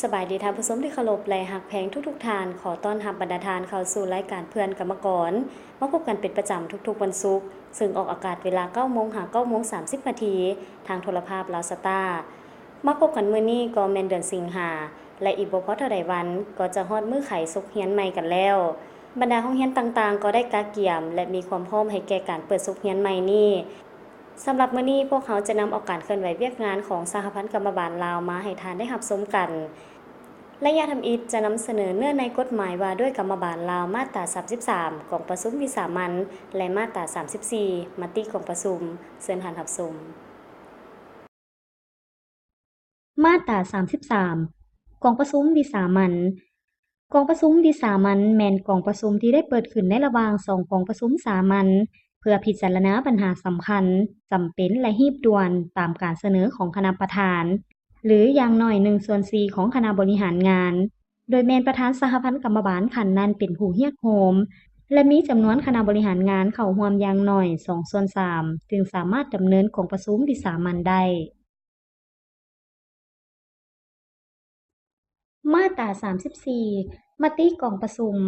ສະບາຍດີທ່ານຜູ້ຊົມທີ່ເຄົາລົບ ແລະ ຮັກແພງທຸກໆທ່ານ. ຂໍຕ້ອນຮັບບັນດາທ່ານເຂົ້າສູ່ລາຍການເພື່ອນກຳມະກອນ ມາພົບກັນເປັນປະຈຳທຸກໆວັນສຸກ, ເຊິ່ງອອກອາກາດເວລາເກົ້າໂມງຫາເກົ້າໂມງສາມສິບນາທີ ທາງໂທລະພາບລາວສະຕາ. ມາພົບກັນມື້ນີ້ກໍແມ່ນເດືອນສິງຫາ ແລະ ອີກບໍ່ພໍເທົ່າໃດວັນກໍຈະຮອດມື້ໄຂສົກຮຽນໃໝ່ກັນແລ້ວ. ບັນດາໂຮງຮຽນຕ່າງໆກໍໄດ້ກະກຽມ ແລະ ມີຄວາມພ້ອມໃຫ້ແກ່ການເປີດສົກຮຽນໃໝ່ນີ້. ສຳລັບມື້ນີ້ ພວກເຮົາຈະນຳເອົາການເຄື່ອນໄຫວວຽກງານຂອງສະຫະພັນກຳມະບານລາວມາໃຫ້ທ່ານໄດ້ຮັບຊົມກັນ. ໄລຍະທຳອິດຈະນຳສະເໜີເນື້ອໃນກົດໝາຍວ່າດ້ວຍກຳມະບານລາວ ມາດຕາສາມສິບສາມ ກອງປະຊຸມວິສາມັນ ແລະ ມາດຕາສາມສິບສີ່ ມະຕິກອງປະຊຸມ. ເຊີນທ່ານຮັບຊົມ. ມາດຕາສາມສິບສາມ ກອງປະຊຸມວິສາມັນ. ກອງປະຊຸມວິສາມັນແມ່ນກອງປະຊຸມທີ່ໄດ້ເປີດຂຶ້ນໃນລະຫວ່າງສອງກອງປະຊຸມສາມັນ ເພື່ອພິຈາລະນາບັນຫາສຳຄັນ, ຈຳເປັນ ແລະ ຮີບດ່ວນຕາມການສະເໜີຂອງຄະນະປະທານ ຫຼື ຢ່າງໜ້ອຍໜຶ່ງສ່ວນສີ່ຂອງຄະນະບໍລິຫານງານ, ໂດຍແມ່ນປະທານສະຫະພັນກຳມະບານຂັ້ນນັ້ນເປັນຜູ້ຮຽກໂຮມ ແລະ ມີຈຳນວນຄະນະບໍລິຫານງານເຂົ້າຮ່ວມຢ່າງໜ້ອຍສອງສ່ວນສາມ ຈຶ່ງສາມາດດຳເນີນກອງປະຊຸມວິສາມັນໄດ້. ມາດຕາສາມສິບສີ່ ມະຕິກອງປະຊຸມ.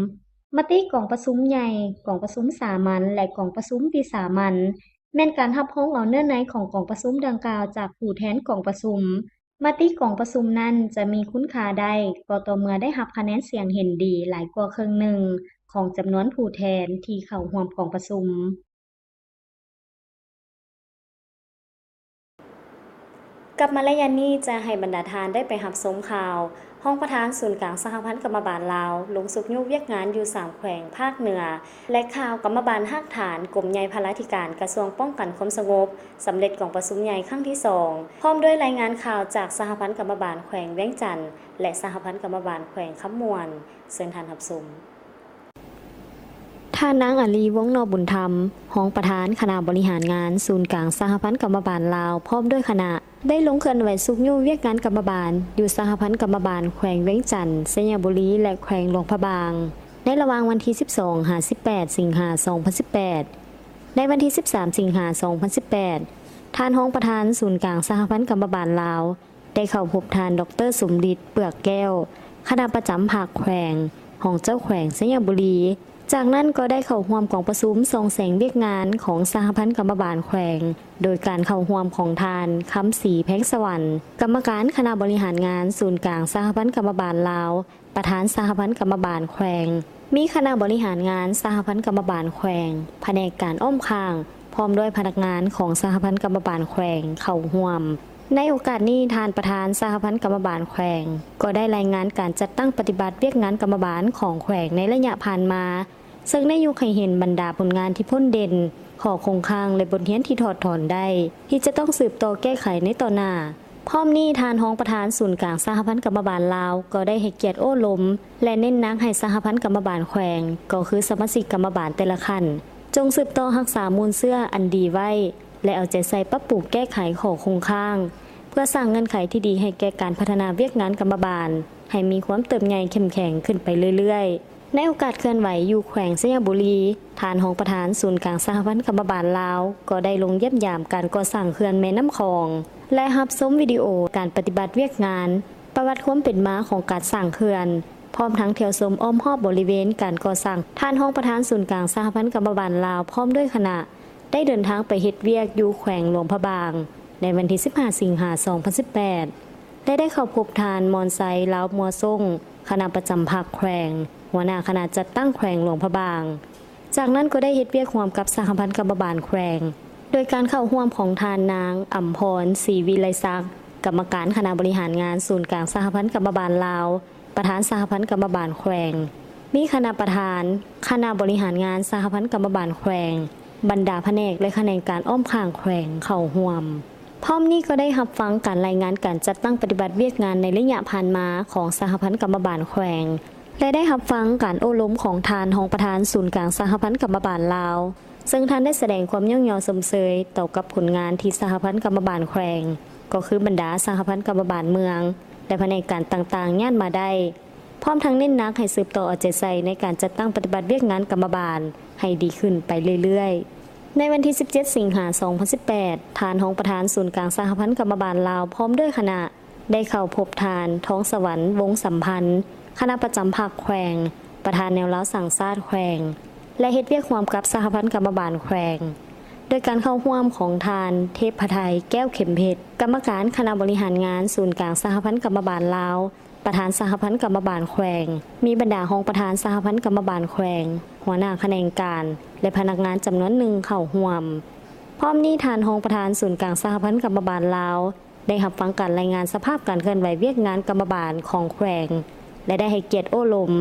ມະຕິກອງປະຊຸມໃຫຍ່, ກອງປະຊຸມສາມັນ ແລະ ກອງປະຊຸມວິສາມັນ ແມ່ນການຮັບຮອງເອົາເນື້ອໃນຂອງກອງປະຊຸມດັ່ງກ່າວຈາກຜູ້ແທນກອງປະຊຸມ. ມະຕິກອງປະຊຸມນັ້ນຈະມີຄຸນຄ່າໄດ້ກໍຕໍ່ເມື່ອໄດ້ຮັບຄະແນນສຽງເຫັນດີຫຼາຍກວ່າເຄິ່ງໜຶ່ງຂອງຈຳນວນຜູ້ແທນທີ່ເຂົ້າຮ່ວມກອງປະຊຸມ. ກັບມາໄລຍະນີ້ຈະໃຫ້ບັນດາທ່ານໄດ້ໄປຮັບຊົມຂ່າວ ຮອງປະທານສູນກາງສະຫະພັນກຳມະບານລາວ ລົງຊຸກຍູ້ວຽກງານຢູ່ສາມແຂວງພາກເໜືອ ແລະ ຂ່າວກຳມະບານຮາກຖານ ກົມໃຫຍ່ພະລາທິການ ກະຊວງປ້ອງກັນຄວາມສະຫງົບ ສຳເລັດກອງປະຊຸມໃຫຍ່ຄັ້ງທີສອງ ພ້ອມດ້ວຍລາຍງານຂ່າວຈາກສະຫະພັນກຳມະບານແຂວງວຽງຈັນ ແລະ ສະຫະພັນກຳມະບານແຂວງຄຳມ່ວນ. ເຊີນທ່ານຮັບຊົມ. ທ່ານນາງ ອາລີ ວົງນໍບຸນທຳ ຮອງປະທານຄະນະບໍລິຫານງານສູນກາງສະຫະພັນກຳມະບານລາວ ພ້ອມດ້ວຍຄະນະ ໄດ້ລົງເຄື່ອນໄຫວຊຸກຍູ້ວຽກງານກຳມະບານ ຢູ່ສະຫະພັນກຳມະບານແຂວງວຽງຈັນ, ໄຊຍະບູລີ ແລະ ແຂວງຫຼວງພະບາງ ໃນລະຫວ່າງວັນທີສິບສອງ ຫາ ສິບແປດ ສິງຫາ ສອງພັນສິບແປດ. ໃນວັນທີສິບສາມ ສິງຫາ ສອງພັນສິບແປດ ທ່ານຮອງປະທານສູນກາງສະຫະພັນກຳມະບານລາວ ໄດ້ເຂົ້າພົບທ່ານ ດອກເຕີ ສົມລິດ ເປືອກແກ້ວ ຄະນະປະຈຳພັກແຂວງ, ຮອງເຈົ້າແຂວງໄຊຍະບູລີ. ຈາກນັ້ນກໍໄດ້ເຂົ້າຮ່ວມກອງປະຊຸມສ່ອງແສງວຽກງານຂອງສະຫະພັນກຳມະບານແຂວງ ໂດຍການເຂົ້າຮ່ວມຂອງທ່ານ ຄຳສີ ແພງສະຫວັນ ກຳມະການຄະນະບໍລິຫານງານສູນກາງສະຫະພັນກຳມະບານລາວ, ປະທານສະຫະພັນກຳມະບານແຂວງ, ມີຄະນະບໍລິຫານງານສະຫະພັນກຳມະບານແຂວງ, ພະແນກການອ້ອມຂ້າງ, ພ້ອມດ້ວຍພະນັກງານຂອງສະຫະພັນກຳມະບານແຂວງເຂົ້າຮ່ວມ. ໃນໂອກາດນີ້, ທ່ານປະທານສະຫະພັນກຳມະບານແຂວງ ກໍໄດ້ລາຍງານການຈັດຕັ້ງປະຕິບັດວຽກງານກຳມະບານຂອງແຂວງໃນໄລຍະຜ່ານມາ, ເຊິ່ງໄດ້ຍົກໃຫ້ເຫັນບັນດາຜົນງານທີ່ພົ້ນເດັ່ນ, ຂໍ້ຄົງຄ້າງ ແລະ ບົດຮຽນທີ່ຖອດຖອນໄດ້ ທີ່ຈະຕ້ອງສືບຕໍ່ແກ້ໄຂໃນຕໍ່ໜ້າ. ພ້ອມນີ້, ທ່ານຮອງປະທານສູນກາງສະຫະພັນກຳມະບານລາວ ກໍໄດ້ໃຫ້ກຽດໂອ້ລົມ ແລະ ເນັ້ນໜັກໃຫ້ສະຫະພັນກຳມະບານແຂວງ, ກໍຄືສະມາຊິກກຳມະບານແຕ່ລະຂັ້ນ, ຈົ່ງສືບຕໍ່ຮັກສາມູນເຊື້ອອັນດີໄວ້ ແລະ ເອົາໃຈໃສ່ປັບປຸງແກ້ໄຂຂໍ້ຄົງຄ້າງ ເພື່ອສ້າງເງື່ອນໄຂທີ່ດີໃຫ້ແກ່ການພັດທະນາວຽກງານກຳມະບານ ໃຫ້ມີຄວາມເຕີບໃຫຍ່ເຂັ້ມແຂງຂຶ້ນໄປເລື້ອຍໆ. ໃນໂອກາດເຄື່ອນໄຫວຢູ່ແຂວງໄຊຍະບູລີ, ທ່ານຮອງປະທານສູນກາງສະຫະພັນກຳມະບານລາວ ກໍໄດ້ລົງຢ້ຽມຢາມການກໍ່ສ້າງເຂື່ອນແມ່ນ້ຳຂອງ ແລະ ຮັບຊົມວິດີໂອການປະຕິບັດວຽກງານ, ປະຫວັດຄວາມເປັນມາຂອງການສ້າງເຂື່ອນ, ພ້ອມທັງທ່ຽວຊົມອ້ອມຮອບບໍລິເວນການກໍ່ສ້າງ. ທ່ານຮອງປະທານສູນກາງສະຫະພັນກຳມະບານລາວ ພ້ອມດ້ວຍຄະນະ ໄດ້ເດີນທາງໄປເຮັດວຽກຢູ່ແຂວງຫຼວງພະບາງ ໃນວັນທີສິບຫ້າ ສິງຫາ ສອງພັນສິບແປດ ແລະ ໄດ້ເຂົ້າພົບທ່ານ ມອນໄຊ ລາວມົວຊົງ ຄະນະປະຈຳພັກແຂວງ, ຫົວໜ້າຄະນະຈັດຕັ້ງແຂວງຫຼວງພະບາງ. ຈາກນັ້ນກໍໄດ້ເຮັດວຽກຮ່ວມກັບສະຫະພັນກຳມະບານແຂວງ ໂດຍການເຂົ້າຮ່ວມຂອງທ່ານນາງ ອຳພອນ ສີວິໄລສັກ ກຳມະການຄະນະບໍລິຫານງານສູນກາງສະຫະພັນກຳມະບານລາວ, ປະທານສະຫະພັນກຳມະບານແຂວງ, ມີຄະນະປະທານ, ຄະນະບໍລິຫານງານສະຫະພັນກຳມະບານແຂວງ, ບັນດາພະແນກ ແລະ ຂະແໜງການອ້ອມຂ້າງແຂວງເຂົ້າຮ່ວມ. ພ້ອມນີ້ກໍໄດ້ຮັບຟັງການລາຍງານການຈັດຕັ້ງປະຕິບັດວຽກງານໃນໄລຍະຜ່ານມາຂອງສະຫະພັນກຳມະບານແຂວງ ແລະ ໄດ້ຮັບຟັງການໂອ້ລົມຂອງທ່ານຮອງປະທານສູນກາງສະຫະພັນກຳມະບານລາວ, ເຊິ່ງທ່ານໄດ້ສະແດງຄວາມຍ້ອງຍໍຊົມເຊີຍຕໍ່ກັບຜົນງານທີ່ສະຫະພັນກຳມະບານແຂວງ, ກໍຄືບັນດາສະຫະພັນກຳມະບານເມືອງ ແລະ ພະແນກການຕ່າງໆຍາດມາໄດ້, ພ້ອມທັງເນັ້ນໜັກໃຫ້ສືບຕໍ່ເອົາໃຈໃສ່ໃນການຈັດຕັ້ງປະຕິບັດວຽກງານກຳມະບານໃຫ້ດີຂຶ້ນໄປເລື້ອຍໆ. ໃນວັນທີສິບເຈັດ ສິງຫາ ສອງພັນສິບແປດ, ທ່ານຮອງປະທານສູນກາງສະຫະພັນກຳມະບານລາວ ພ້ອມດ້ວຍຄະນະ ໄດ້ເຂົ້າພົບທ່ານ ທອງສະຫວັນ ວົງສຳພັນ ຄະນະປະຈຳພັກແຂວງ, ປະທານແນວລາວສ້າງຊາດແຂວງ ແລະ ເຮັດວຽກຮ່ວມກັບສະຫະພັນກຳມະບານແຂວງ, ໂດຍການເຂົ້າຮ່ວມຂອງທ່ານ ເທບພະໄທ ແກ້ວເຂັມເພັດ ກຳມະການຄະນະບໍລິຫານງານສູນກາງສະຫະພັນກຳມະບານລາວ, ປະທານສະຫະພັນກຳມະບານແຂວງ, ມີບັນດາຮອງປະທານສະຫະພັນກຳມະບານແຂວງ, ຫົວໜ້າຂະແໜງການ ແລະ ພະນັກງານຈຳນວນໜຶ່ງເຂົ້າຮ່ວມ. ພ້ອມນີ້ທ່ານຮອງປະທານສູນກາງສະຫະພັນກຳມະບານລາວ ໄດ້ຮັບຟັງການລາຍງານສະພາບການເຄື່ອນໄຫວວຽກງານກຳມະບານຂອງແຂວງ ແລະ ໄດ້ໃຫ້ກຽດໂອ້ລົມ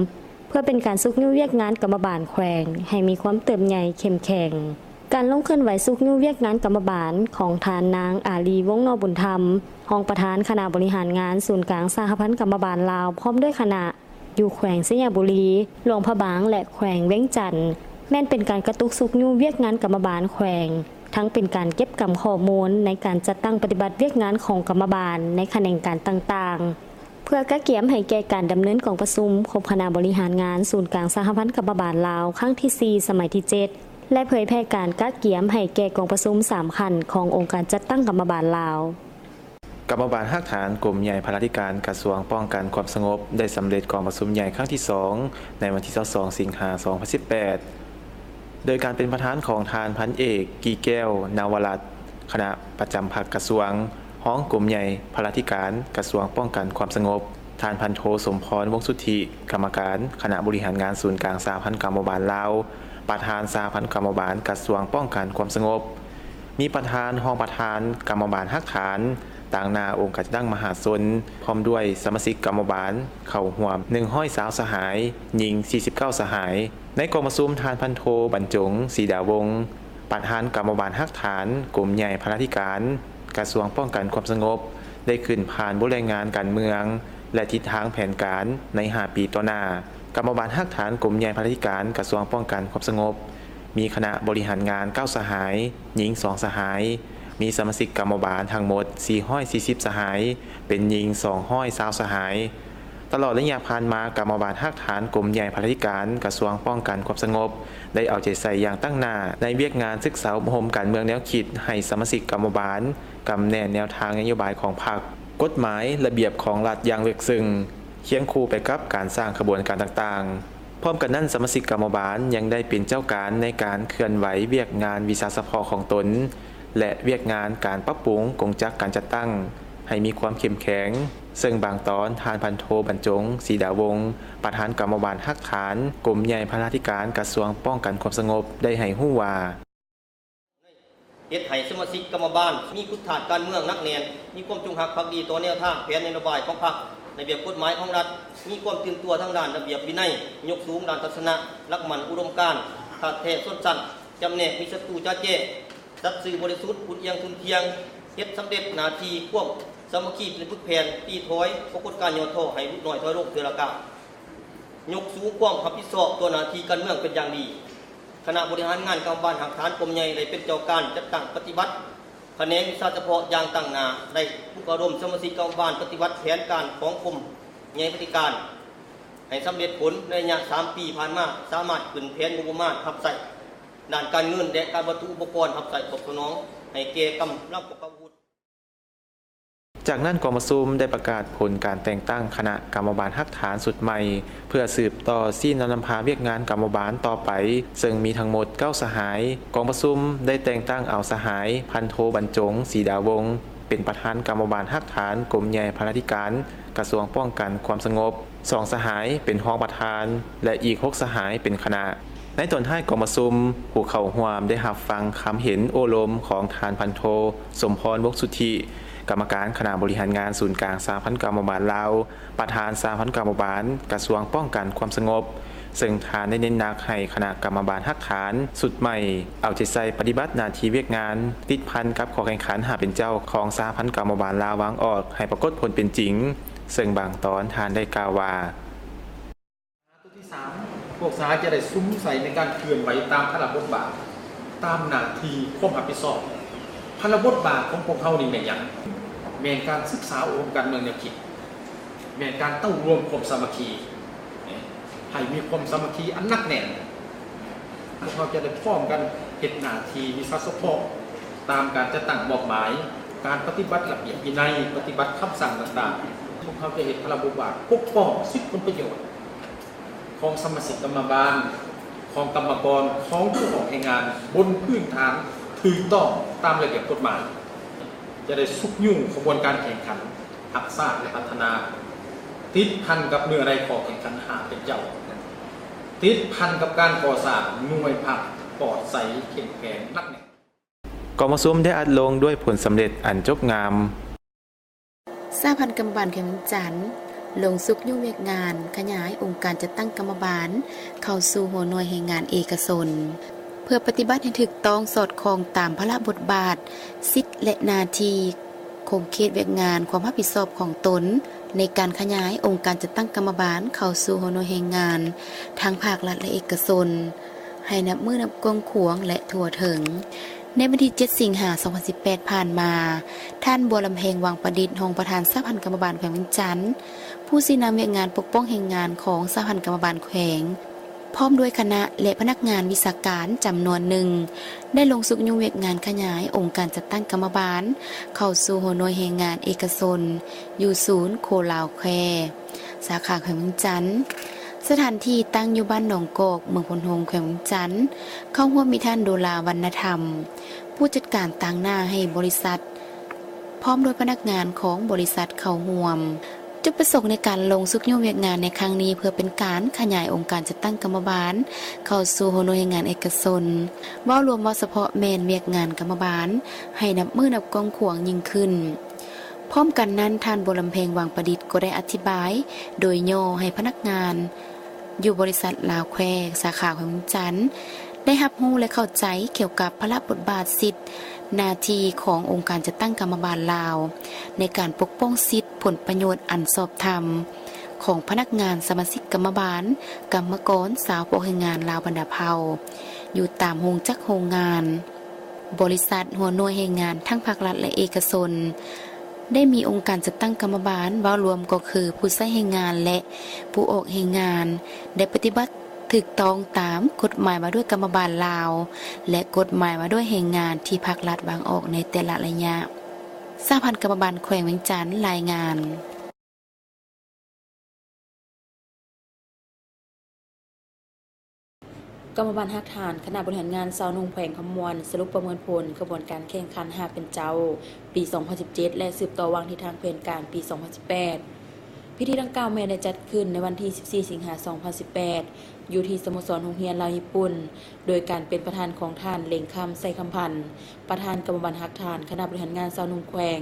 ເພື່ອເປັນການຊຸກຍູ້ວຽກງານກຳມະບານແຂວງໃຫ້ມີຄວາມເຕີບໃຫຍ່ເຂັ້ມແຂງ. ການລົງເຄື່ອນໄຫວຊຸກຍູ້ວຽກງານກຳມະບານຂອງທ່ານນາງ ອາລີ ວົງນໍບຸນທຳ ຮອງປະທານຄະນະບໍລິຫານງານສູນກາງສະຫະພັນກຳມະບານລາວ ພ້ອມດ້ວຍຄະນະ ຢູ່ແຂວງໄຊຍະບູລີ, ຫຼວງພະບາງ ແລະ ແຂວງວຽງຈັນ ແມ່ນເປັນການກະຕຸກຊຸກຍູ້ວຽກງານກຳມະບານແຂວງ, ທັງເປັນການເກັບກຳຂໍ້ມູນໃນການຈັດຕັ້ງປະຕິບັດວຽກງານຂອງກຳມະບານໃນຂະແໜງການຕ່າງໆ, ເພື່ອກະກຽມໃຫ້ແກ່ການດຳເນີນກອງປະຊຸມຄົບຄະນະບໍລິຫານງານສູນກາງສະຫະພັນກຳມະບານລາວ ຄັ້ງທີສີ່ ສະໄໝທີເຈັດ ແລະ ເຜີຍແຜ່ການກະກຽມໃຫ້ແກ່ກອງປະຊຸມສາມຂັ້ນຂອງອົງການຈັດຕັ້ງກຳມະບານລາວ. ກຳມະບານຮາກຖານກົມໃຫຍ່ພະລາທິການກະຊວງປ້ອງກັນຄວາມສະຫງົບ ໄດ້ສຳເລັດກອງປະຊຸມໃຫຍ່ຄັ້ງທີສອງ ໃນວັນທີຊາວສອງ ສິງຫາ ສອງພັນສິບແປດ ໂດຍການເປັນປະທານຂອງທ່ານພັນເອກ ກີແກ້ວ ນາວະລັດ ຄະນະປະຈຳພັກກະຊວງ, ຮອງກົມໃຫຍ່ພະລາທິການກະຊວງປ້ອງກັນຄວາມສະຫງົບ, ທ່ານພັນໂທ ສົມພອນ ວົງສຸດທິ ກຳມະການຄະນະບໍລິຫານງານສູນກາງສະຫະພັນກຳມະບານລາວ, ປະທານສະຫະພັນກຳມະບານກະຊວງປ້ອງກັນຄວາມສະຫງົບ, ມີປະທານ, ຮອງປະທານກຳມະບານຮາກຖານ, ຕາງໜ້າອົງການຈັດຕັ້ງມະຫາຊົນ ພ້ອມດ້ວຍສະມາຊິກກຳມະບານເຂົ້າຮ່ວມ ໜຶ່ງຮ້ອຍຊາວສະຫາຍ, ຍິງ ສີ່ສິບເກົ້າສະຫາຍ. ໃນກອງປະຊຸມ, ທ່ານພັນໂທ ບັນຈົງ ສີດາວົງ ປະທານກຳມະບານຮາກຖານກົມໃຫຍ່ພະລາທິການກະຊວງປ້ອງກັນຄວາມສະຫງົບ ໄດ້ຂຶ້ນຜ່ານບົດລາຍງານການເມືອງ ແລະ ທິດທາງແຜນການໃນຫ້າປີຕໍ່ໜ້າ. ກຳມະບານຮາກຖານກົມໃຫຍ່ພະລາທິການກະຊວງປ້ອງກັນຄວາມສະຫງົບ ມີຄະນະບໍລິຫານງານເກົ້າສະຫາຍ, ຍິງສອງສະຫາຍ, ມີສະມາຊິກກຳມະບານທັງໝົດສີ່ຮ້ອຍສີ່ສິບສະຫາຍ, ເປັນຍິງສອງຮ້ອຍຊາວສະຫາຍ. ຕະຫຼອດໄລຍະຜ່ານມາ, ກຳມະບານຮາກຖານກົມໃຫຍ່ພະລາທິການກະຊວງປ້ອງກັນຄວາມສະຫງົບ ໄດ້ເອົາໃຈໃສ່ຢ່າງຕັ້ງໜ້າໃນວຽກງານສຶກສາອົບຮົມການເມືອງແນວຄິດໃຫ້ສະມາຊິກກຳມະບານ, ກຳແໜ້ແນວທາງນະໂຍບາຍຂອງພັກ, ກົດໝາຍ, ລະບຽບຂອງລັດຢ່າງເລິກເຊິ່ງ, ຄຽງຄູ່ໄປກັບການສ້າງຂະບວນການຕ່າງໆ. ພ້ອມກັນນັ້ນ, ສະມາຊິກກຳມະບານຍັງໄດ້ເປັນເຈົ້າການໃນການເຄື່ອນໄຫວວຽກງານວິຊາສະເພາະຂອງຕົນ ແລະ ວຽກງານການປັບປຸງກົງຈັກການຈັດຕັ້ງໃຫ້ມີຄວາມເຂັ້ມແຂງ, ເຊິ່ງບາງຕອນ ທ່ານພັນໂທ ບັນຈົງ ສີດາວົງ ປະທານກຳມະບານຮາກຖານກົມໃຫຍ່ພະລາທິການກະຊວງປ້ອງກັນຄວາມສະຫງົບ ໄດ້ໃຫ້ຮູ້ວ່າ ເຮັດໃຫ້ສະມາຊິກກຳມະບານມີພື້ນຖານການເມືອງໜັກແໜ້ນ, ມີຄວາມຈົງຮັກພັກດີຕໍ່ແນວທາງແຜນນະໂຍບາຍຂອງພັກ, ລະບຽບກົດໝາຍຂອງລັດ, ມີຄວາມຕື່ນຕົວທາງດ້ານລະບຽບວິໄນ, ຍົກສູງດ້ານທັດສະນະ, ຫຼັກໝັ້ນອຸດົມການ, ທາດແທ້ຊົນຊັ້ນ, ຈຳແນກມີສັດຕູຈະແຈ້, ສັດຊື່ບໍລິສຸດ, ພຸ້ນອຽງທຶ່ນທ່ຽງ, ເຮັດສຳເລັດໜ້າທີ່ຄວາມສາມັກຄີເປັນປຶກແຜ່ນ, ຕີຖອຍປາກົດການຫຍໍ້ທໍ້ໃຫ້ຫຼຸດໜ້ອຍຖອຍລົງເທື່ອລະກ້າວ. ຍົກສູງຄວາມຮັບຜິດຊອບຕໍ່ໜ້າທີ່ການເມືອງເປັນຢ່າງດີ. ຄະນະບໍລິຫານງານກຳມະບານຮາກຖານກົມໃຫຍ່ໄດ້ເປັນເຈົ້າການຈັດຕັ້ງປະຕິບັດຂະແໜງວິຊາສະເພາະຢ່າງຕັ້ງໜ້າ, ໄດ້ປຸກລະດົມສະມາຊິກກຳມະບານປະຕິບັດແຜນການຂອງກົມໃຫຍ່ພະລາທິການໃຫ້ສຳເລັດຜົນ. ໃນໄລຍະສາມປີຜ່ານມາ, ສາມາດຂຶ້ນແຜນງົບປະມານຮັບໃຊ້ດ້ານການເງິນ ແລະ ການວັດຖຸອຸປະກອນຮັບໃຊ້ຕອບສະໜອງໃຫ້ແກ່ກຳລັງປ້ອງກັນອາວຸດ. ຈາກນັ້ນ ກອງປະຊຸມໄດ້ປະກາດຜົນການແຕ່ງຕັ້ງຄະນະກຳມະບານຮາກຖານຊຸດໃໝ່ ເພື່ອສືບຕໍ່ຊີ້ນຳນຳພາວຽກງານກຳມະບານຕໍ່ໄປ, ເຊິ່ງມີທັງໝົດເກົ້າສະຫາຍ. ກອງປະຊຸມໄດ້ແຕ່ງຕັ້ງເອົາສະຫາຍ ພັນໂທ ບັນຈົງ ສີດາວົງ ເປັນປະທານກຳມະບານຮາກຖານກົມໃຫຍ່ພະລາທິການກະຊວງປ້ອງກັນຄວາມສະຫງົບ, ສອງສະຫາຍເປັນຮອງປະທານ ແລະ ອີກຫົກສະຫາຍເປັນຄະນະ. ໃນຕອນທ້າຍກອງປະຊຸມ, ຜູ້ເຂົ້າຮ່ວມໄດ້ຮັບຟັງຄຳເຫັນໂອ້ລົມຂອງທ່ານ ພັນໂທ ສົມພອນ ວົງສຸດທິ ກຳມະການຄະນະບໍລິຫານງານສູນກາງສະຫະພັນກຳມະບານລາວ, ປະທານສະຫະພັນກຳມະບານກະຊວງປ້ອງກັນຄວາມສະຫງົບ, ເຊິ່ງທ່ານໄດ້ເນັ້ນໜັກໃຫ້ຄະນະກຳມະບານຮາກຖານຊຸດໃໝ່ ເອົາໃຈໃສ່ປະຕິບັດໜ້າທີ່ວຽກງານ ຕິດພັນກັບຂໍ້ແຂ່ງຂັນຫ້າເປັນເຈົ້າຂອງສະຫະພັນກຳມະບານລາວວາງອອກໃຫ້ປາກົດຜົນເປັນຈິງ, ເຊິ່ງບາງຕອນທ່ານໄດ້ກ່າວວ່າ ຕົວທີສາມ, ພວກສະຫາຍຈະໄດ້ສຸມໃສ່ໃນການເຄື່ອນໄຫວຕາມພາລະບົດບາດ, ຕາມໜ້າທີ່ຄວາມຮັບຜິດຊອບ. ພາລະບົດບາດຂອງພວກເຮົານີ້ແມ່ນຫຍັງ? ແມ່ນການສຶກສາອົບຮົມການເມືອງແນວຄິດ, ແມ່ນການເຕົ້າລວມຄວາມສາມັກຄີ, ໃຫ້ມີຄວາມສາມັກຄີອັນໜັກແໜ້ນ. ພວກເຮົາຈະໄດ້ພ້ອມກັນເຮັດໜ້າທີ່ວິຊາສະເພາະຕາມການຈັດຕັ້ງມອບໝາຍ. ການປະຕິບັດລະບຽບວິໄນ, ປະຕິບັດຄຳສັ່ງຕ່າງໆ, ພວກເຮົາຈະເຮັດພາລະບົດບາດປົກປ້ອງສິດຜົນປະໂຫຍດຂອງສະມາຊິກກຳມະບານ, ຂອງກຳມະກອນ, ຂອງຜູ້ອອກແຮງງານ ບົນພື້ນຖານຖືກຕ້ອງຕາມລະບຽບກົດໝາຍ. ຈະໄດ້ຊຸກຍູ້ຂະບວນການແຂ່ງຂັນຮັກຊາດ ແລະ ພັດທະນາ ຕິດພັນກັບເນື້ອໃນຂໍ້ແຂ່ງຂັນຫ້າເປັນເຈົ້າ, ຕິດພັນກັບການກໍ່ສ້າງໜ່ວຍພັກປອດໃສ ເຂັ້ມແຂງ ໜັກແໜ້ນ. ກອງປະຊຸມໄດ້ອັດລົງດ້ວຍຜົນສຳເລັດອັນຈົບງາມ. ສະຫະພັນກຳມະບານແຂວງວຽງຈັນ ລົງຊຸກຍູ້ວຽກງານຂະຫຍາຍອົງການຈັດຕັ້ງກຳມະບານເຂົ້າສູ່ຫົວໜ່ວຍແຮງງານເອກະຊົນ ເພື່ອປະຕິບັດໃຫ້ຖືກຕ້ອງສອດຄ່ອງຕາມພາລະບົດບາດ, ສິດ ແລະ ໜ້າທີ່, ຂົງເຂດວຽກງານ, ຄວາມຮັບຜິດຊອບຂອງຕົນ ໃນການຂະຫຍາຍອົງການຈັດຕັ້ງກຳມະບານເຂົ້າສູ່ຫົວໜ່ວຍແຮງງານ ທັງພາກລັດ ແລະ ເອກະຊົນ ໃຫ້ນັບມື້ນັບກວ້າງຂວາງ ແລະ ທົ່ວເຖິງ. ໃນວັນທີເຈັດ ສິງຫາ ສອງພັນສິບແປດ ຜ່ານມາ, ທ່ານ ບົວລຳແພງ ຫວັງປະດິດ ຮອງປະທານສະຫະພັນກຳມະບານແຂວງວຽງຈັນ, ຜູ້ຊີ້ນຳວຽກງານປົກປ້ອງແຮງງານຂອງສະຫະພັນກຳມະບານແຂວງ, ພ້ອມດ້ວຍຄະນະ ແລະ ພະນັກງານວິຊາການຈຳນວນໜຶ່ງ ໄດ້ລົງຊຸກຍູ້ວຽກງານຂະຫຍາຍອົງການຈັດຕັ້ງກຳມະບານເຂົ້າສູ່ຫົວໜ່ວຍແຮງງານເອກະຊົນ ຢູ່ສູນໂຄລາວແຄ ສາຂາແຂວງວຽງຈັນ. ສະຖານທີ່ຕັ້ງຢູ່ບ້ານໜອງກອກ ເມືອງໂພນໂຮງ ແຂວງວຽງຈັນ. ເຂົ້າຮ່ວມມີທ່ານ ໂດລາ ວັນນະທຳ ຜູ້ຈັດການຕາງໜ້າໃຫ້ບໍລິສັດ ພ້ອມດ້ວຍພະນັກງານຂອງບໍລິສັດເຂົ້າຮ່ວມ. ຈຸດປະສົງໃນການລົງຊຸກຍູ້ວຽກງານໃນຄັ້ງນີ້ ເພື່ອເປັນການຂະຫຍາຍອົງການຈັດຕັ້ງກຳມະບານເຂົ້າສູ່ຫົວໜ່ວຍແຮງງານເອກະຊົນ, ເວົ້າລວມເວົ້າສະເພາະແມ່ນວຽກງານກຳມະບານໃຫ້ນັບມື້ນັບກວ້າງຂວາງຍິ່ງຂຶ້ນ. ພ້ອມກັນນັ້ນ, ທ່ານ ບົວລຳແພງ ຫວັງປະດິດ ກໍໄດ້ອະທິບາຍໂດຍຫຍໍ້ໃຫ້ພະນັກງານຢູ່ບໍລິສັດລາວແຄ ສາຂາແຂວງວຽງຈັນ ໄດ້ຮັບຮູ້ ແລະ ເຂົ້າໃຈກ່ຽວກັບພາລະບົດບາດ, ສິດ, ໜ້າທີ່ຂອງອົງການຈັດຕັ້ງກຳມະບານລາວ ໃນການປົກປ້ອງສິດຜົນປະໂຫຍດອັນຊອບທຳຂອງພະນັກງານ, ສະມາຊິກກຳມະບານ, ກຳມະກອນ, ຊາວປະກອບແຮງງານລາວບັນດາເຜົ່າ ຢູ່ຕາມໂຮງຈັກໂຮງງານ. ບໍລິສັດ, ຫົວໜ່ວຍແຮງງານທັງພາກລັດ ແລະ ເອກະຊົນ ໄດ້ມີອົງການຈັດຕັ້ງກຳມະບານ ເວົ້າລວມກໍຄືຜູ້ໃຊ້ແຮງງານ ແລະ ຜູ້ອອກແຮງງານ ໄດ້ປະຕິບັດຖືກຕ້ອງຕາມກົດໝາຍວ່າດ້ວຍກຳມະບານລາວ ແລະ ກົດໝາຍວ່າດ້ວຍແຮງງານທີ່ພາກລັດວາງອອກໃນແຕ່ລະໄລຍະ. ສະຫະພັນກຳມະບານແຂວງວຽງຈັນ ລາຍງານ. ກຳມະບານຮາກຖານຄະນະບໍລິຫານງານຊາວໜຸ່ມແຂວງຄຳມ່ວນ ສະຫຼຸບປະເມີນຜົນຂະບວນການແຂ່ງຂັນຮາກເປັນເຈົ້າ ປີສອງພັນສິບເຈັດ ແລະ ສືບຕໍ່ວາງທິດທາງແຜນການປີສອງພັນສິບແປດ. ພິທີດັ່ງກ່າວແມ່ນໄດ້ຈັດຂຶ້ນໃນວັນທີສິບສີ່ ສິງຫາ ສອງພັນສິບແປດ ຢູ່ທີ່ສະໂມສອນໂຮງຮຽນລາວຍີ່ປຸ່ນ ໂດຍການເປັນປະທານຂອງທ່ານ ເລັງຄຳ ໄຊຄຳພັນ ປະທານກຳມະບານຮາກຖານຄະນະບໍລິຫານງານຊາວໜຸ່ມແຂວງ,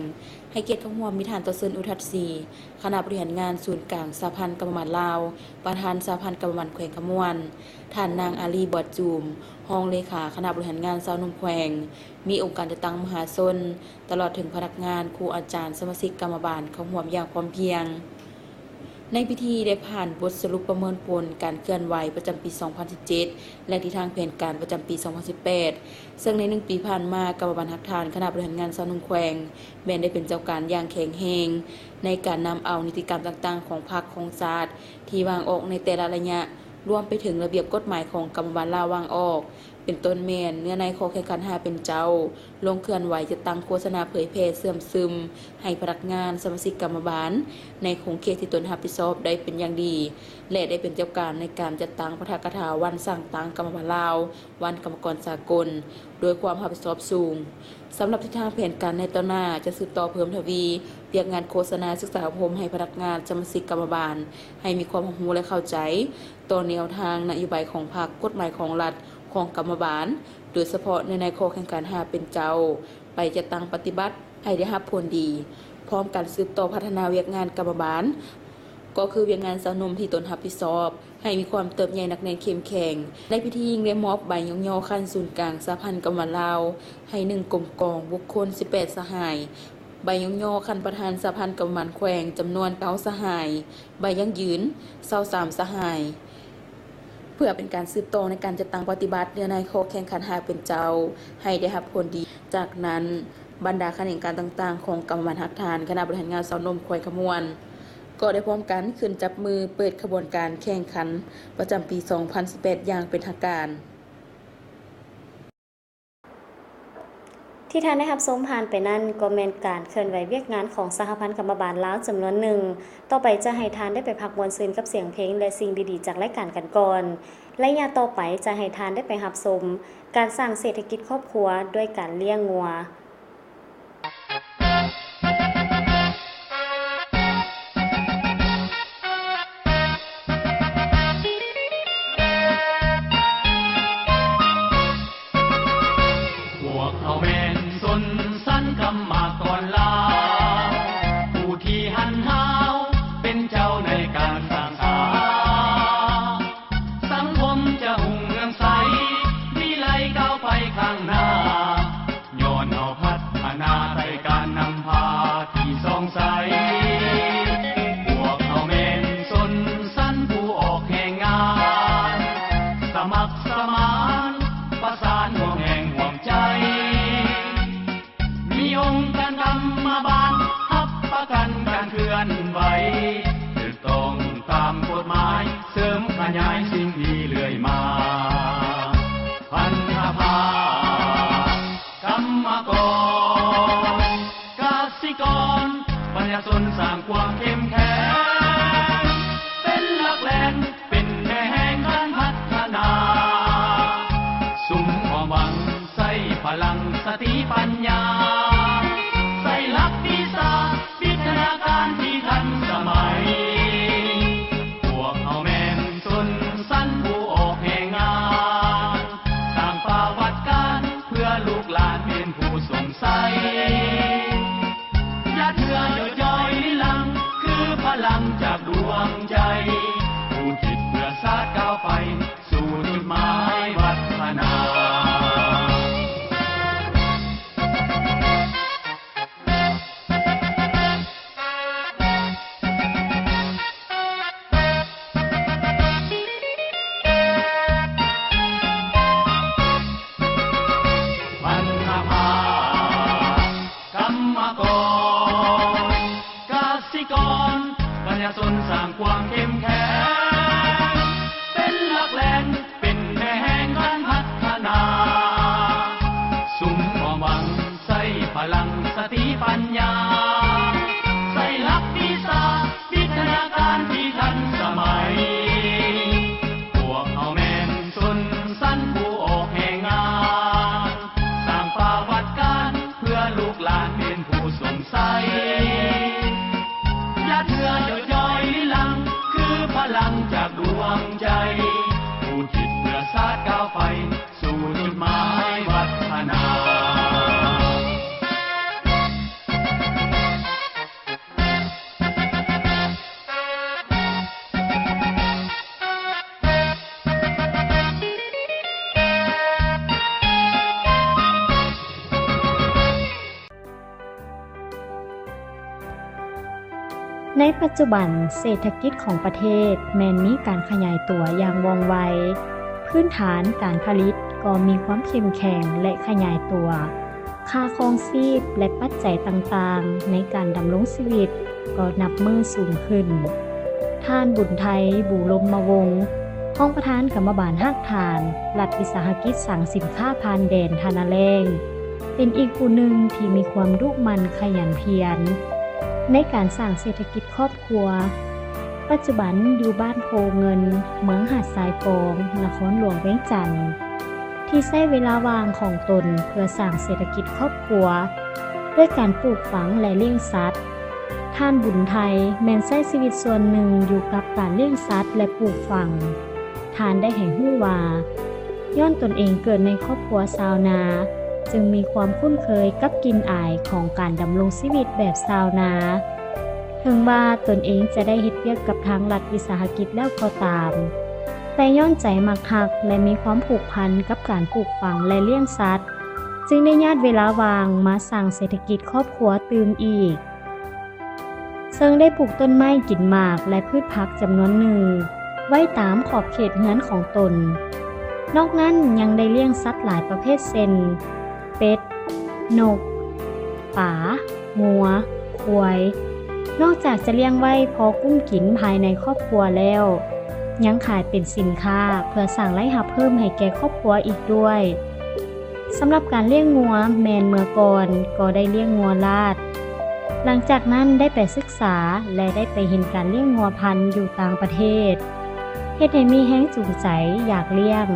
ໃຫ້ກຽດເຂົ້າຮ່ວມມີທ່ານ ຕໍ່ເຊີນ ອຸທັດສີ ຄະນະບໍລິຫານງານສູນກາງສະຫະພັນກຳມະບານລາວ, ປະທານສະຫະພັນກຳມະບານແຂວງຄຳມ່ວນ, ທ່ານນາງ ອາລີ ບອດຈູມ ຮອງເລຂາຄະນະບໍລິຫານງານຊາວໜຸ່ມແຂວງ, ມີອົງການຈັດຕັ້ງມະຫາຊົນ, ຕະຫຼອດເຖິງພະນັກງານ, ຄູອາຈານ, ສະມາຊິກກຳມະບານເຂົ້າຮ່ວມຢ່າງພ້ອມພຽງ. ໃນພິທີໄດ້ຜ່ານບົດສະຫຼຸບປະເມີນຜົນການເຄື່ອນໄຫວປະຈຳປີສອງພັນສິບເຈັດ ແລະ ທິດທາງແຜນການປະຈຳປີສອງພັນສິບແປດ ເຊິ່ງໃນໜຶ່ງປີຜ່ານມາ, ກຳມະບານຮາກຖານຄະນະບໍລິຫານງານຊາວໜຸ່ມແຂວງ ແມ່ນໄດ້ເປັນເຈົ້າການຢ່າງແຂງແຮງ ໃນການນຳເອົານິຕິກຳຕ່າງໆຂອງພັກຂອງຊາດ ທີ່ວາງອອກໃນແຕ່ລະໄລຍະ, ລວມໄປເຖິງລະບຽບກົດໝາຍຂອງກຳມະບານລາວວາງອອກ, ເປັນຕົ້ນແມ່ນເນື້ອໃນຂໍ້ແຂ່ງຂັນຫ້າເປັນເຈົ້າ, ລົງເຄື່ອນໄຫວ, ຈັດຕັ້ງໂຄສະນາເຜີຍແຜ່ເຊື່ອມຊຶມໃຫ້ພະນັກງານ, ສະມາຊິກກຳມະບານ ໃນຂົງເຂດທີ່ຕົນຮັບຜິດຊອບໄດ້ເປັນຢ່າງດີ ແລະ ໄດ້ເປັນເຈົ້າການໃນການຈັດຕັ້ງປາຖະກະຖາວັນສ້າງຕັ້ງກຳມະບານລາວ, ວັນກຳມະກອນສາກົນ ດ້ວຍຄວາມຮັບຜິດຊອບສູງ. ສຳລັບທິດທາງແຜນການໃນຕໍ່ໜ້າ ຈະສືບຕໍ່ເພີ່ມທະວີວຽກງານໂຄສະນາສຶກສາອົບຮົມໃຫ້ພະນັກງານ, ສະມາຊິກກຳມະບານ ໃຫ້ມີຄວາມຮັບຮູ້ ແລະ ເຂົ້າໃຈຕໍ່ແນວທາງນະໂຍບາຍຂອງພັກ, ກົດໝາຍຂອງລັດ, ຂອງກຳມະບານ, ໂດຍສະເພາະເນື້ອໃນຂໍ້ແຂ່ງຂັນຫ້າເປັນເຈົ້າ ໄປຈັດຕັ້ງປະຕິບັດໃຫ້ໄດ້ຮັບຜົນດີ, ພ້ອມກັນສືບຕໍ່ພັດທະນາວຽກງານກຳມະບານ ກໍຄືວຽກງານຊາວໜຸ່ມທີ່ຕົນຮັບຜິດຊອບ ໃຫ້ມີຄວາມເຕີບໃຫຍ່ໜັກແໜ້ນເຂັ້ມແຂງ. ໃນພິທີຍິ່ງໄດ້ມອບໃບຍ້ອງຍໍຂັ້ນສູນກາງສະຫະພັນກຳມະລາວໃຫ້ໜຶ່ງກົມກອງ, ບຸກຄົນສິບແປດສະຫາຍ, ໃບຍ້ອງຍໍຂັ້ນປະທານສະຫະພັນກຳມະບານແຂວງຈຳນວນເກົ້າສະຫາຍ, ໃບຢັ້ງຢືນຊາວສາມສະຫາຍ. ເພື່ອເປັນການສືບຕໍ່ໃນການຈັດຕັ້ງປະຕິບັດເນື້ອໃນຂໍ້ແຂ່ງຂັນຫ້າເປັນເຈົ້າໃຫ້ໄດ້ຮັບຜົນດີ. ຈາກນັ້ນ, ບັນດາຂະແໜງການຕ່າງໆຂອງກຳມະບານຮາກຖານຄະນະບໍລິຫານງານຊາວໜຸ່ມແຂວງຄຳມ່ວນ ກໍໄດ້ພ້ອມກັນຂຶ້ນຈັບມືເປີດຂະບວນການແຂ່ງຂັນປະຈຳປີສອງພັນສິບແປດຢ່າງເປັນທາງການ. ເທ ທີ່ທ່ານໄດ້ຮັບຊົມຜ່ານໄປນັ້ນ ກໍແມ່ນການເຄື່ອນໄຫວວຽກງານຂອງສະຫະພັນກຳມະບານລາວຈຳນວນໜຶ່ງ. ຕໍ່ໄປຈະໃຫ້ທ່ານໄດ້ໄປພັກມ່ວນຊື່ນກັບສຽງເພງ ແລະ ສິ່ງດີໆຈາກລາຍການກັນກ່ອນ. ໄລຍະຕໍ່ໄປຈະໃຫ້ທ່ານໄດ້ໄປຮັບຊົມການສ້າງເສດຖະກິດຄອບຄົວດ້ວຍການລ້ຽງງົວ. ພວກເຮົາແມ່ນຊົນຊັ້ນກຳມະກອນລາວ ຜູ້ທີ່ຫັນຫາວເປັນເຈົ້າໃນການສ້າງສາ ສັງຄົມຈະຮຸ່ງເຮືອງໃສ ວິໄລກ້າວໄປຂ້າງໜ້າ ຍ້ອນເຮົາພັດທະນາໃສ່ການນຳພາທີ່ສ່ອງໃສ. ພວກເຮົາແມ່ນຊົນຊັ້ນຜູ້ອອກແຮງງານ ສະໝັກສະໝານ ປະສານຮ່ວມແຮງຮ່ວມໃຈ ມີອົງການກຳມະບານຮັບປະກັນການເຄື່ອນໄຫວ ຖືກຕ້ອງຕາມກົດໝາຍ ເສີມຂະຫຍາຍສິ່ງດີເລື້ອຍມາ. ພັນທະພາກ ກຳມະກອນ ກະສິກອນ ປະຊາຊົນສ້າງຄວາມເຂັ້ມແຂງ ເປັນຫຼັກແຫຼ່ງ ເປັນແມ່ແຮງການພັດທະນາ ສຸມຄວາມຫວັງ ໃຊ້ພະລັງສະຕິປັນຍາ ໃຊ້ຫຼັກວິຊາວິທະຍາການທີ່ທັນສະໄໝ. ພວກເຮົາແມ່ນຊົນຊັ້ນຜູ້ອອກແຮງງານ ສ້າງປະຫວັດການເພື່ອລູກຫຼານເປັນຜູ້ຊົງໄຊ. ຢ່າເຊື່ອຍ້ອຍໆລີລັງ ຄືພະລັງຈາກດວງໃຈ ອຸທິດເພື່ອຊາດກ້າວໄປ ສູ່ຈຸດໝາຍວັດທະນາ. ພັນທະພາກ ກຳມະກອນ ກະສິກອນ ປະຊາຊົນສ້າງຄວາມເຂັ້ມແຂງ ເປັນຫຼັກແຫຼ່ງ ເປັນແມ່ແຮງການພັດທະນາ ສຸມຄວາມຫວັງ ໃຊ້ພະລັງສະຕິປັນຍາ ໃຊ້ຫຼັກວິຊາວິທະຍາການທີ່ທັນສະໄໝ. ພວກເຮົາແມ່ນຊົນຊັ້ນຜູ້ອອກແຮງງານ ສ້າງປະຫວັດການ ເພື່ອລູກຫຼານເປັນຜູ້ສົງໄສ. ຢ່າເຊື່ອຍ້ອຍໆລີລັງ ຄືພະລັງຈາກດວງໃຈ ອຸທິດເພື່ອຊາດກ້າວໄປ ສູ່ຈຸດໝາຍວັດທະນາ. ໃນປັດຈຸບັນ, ເສດຖະກິດຂອງປະເທດແມ່ນມີການຂະຫຍາຍຕົວຢ່າງວ່ອງໄວ, ພື້ນຖານການຜະລິດກໍມີຄວາມເຂັ້ມແຂງ ແລະ ຂະຫຍາຍຕົວ. ຄ່າຄອງຊີບ ແລະ ປັດໄຈຕ່າງໆໃນການດຳລົງຊີວິດກໍນັບມື້ສູງຂຶ້ນ. ທ່ານ ບຸນໄທ ບູລົມມະວົງ, ຮອງປະທານກຳມະບານຮາກຖານ ລັດວິສາຫະກິດສັງສິນຄ້າຜ່ານແດນທ່ານາແລ້ງ, ເປັນອີກຜູ້ໜຶ່ງທີ່ມີຄວາມດຸໝັ່ນຂະຫຍັນພຽນໃນການສ້າງເສດຖະກິດຄອບຄົວ. ປັດຈຸບັນຢູ່ບ້ານໂພເງິນ, ເມືອງຫາດຊາຍຟອງ, ນະຄອນຫຼວງວຽງຈັນ, ທີ່ໃຊ້ເວລາວ່າງຂອງຕົນເພື່ອສ້າງເສດຖະກິດຄອບຄົວ ດ້ວຍການປູກຝັງ ແລະ ລ້ຽງສັດ. ທ່ານ ບຸນໄທ ແມ່ນໃຊ້ຊີວິດສ່ວນໜຶ່ງຢູ່ກັບການລ້ຽງສັດ ແລະ ປູກຝັງ. ທ່ານໄດ້ໃຫ້ຮູ້ວ່າ, ຍ້ອນຕົນເອງເກີດໃນຄອບຄົວຊາວນາ, ຈຶ່ງມີຄວາມຄຸ້ນເຄີຍກັບກິ່ນອາຍຂອງການດຳລົງຊີວິດແບບຊາວນາ. ເຖິງວ່າຕົນເອງຈະໄດ້ເຮັດວຽກກັບທາງລັດວິສາຫະກິດແລ້ວກໍຕາມ, ແຕ່ຍ້ອນໃຈມັກຮັກ ແລະ ມີຄວາມຜູກພັນກັບການປູກຝັງ ແລະ ລ້ຽງສັດ, ຈຶ່ງໄດ້ຍາດເວລາວ່າງມາສ້າງເສດຖະກິດຄອບຄົວຕື່ມອີກ. ເຊິ່ງໄດ້ປູກຕົ້ນໄມ້ກິນໝາກ ແລະ ພືດຜັກຈຳນວນໜຶ່ງໄວ້ຕາມຂອບເຂດເຮືອນຂອງຕົນ. ນອກນັ້ນຍັງໄດ້ລ້ຽງສັດຫຼາຍປະເພດເຊັ່ນ ເປັດ, ນົກ, ປາ, ງົວ, ຄວາຍ. ນອກຈາກຈະລ້ຽງໄວ້ພໍກຸ້ມກິນພາຍໃນຄອບຄົວແລ້ວ, ຍັງຂາຍເປັນສິນຄ້າເພື່ອສ້າງລາຍຮັບເພີ່ມໃຫ້ແກ່ຄອບຄົວອີກດ້ວຍ. ສຳລັບການລ້ຽງງົວແມ່ນເມື່ອກ່ອນກໍໄດ້ລ້ຽງງົວລາດ, ຫຼັງຈາກນັ້ນໄດ້ໄປສຶກສາ ແລະ ໄດ້ໄປເຫັນການລ້ຽງງົວພັນຢູ່ຕ່າງປະເທດ, ເຮັດໃຫ້ມີແຮງຈູງໃຈຢາກລ້ຽງ.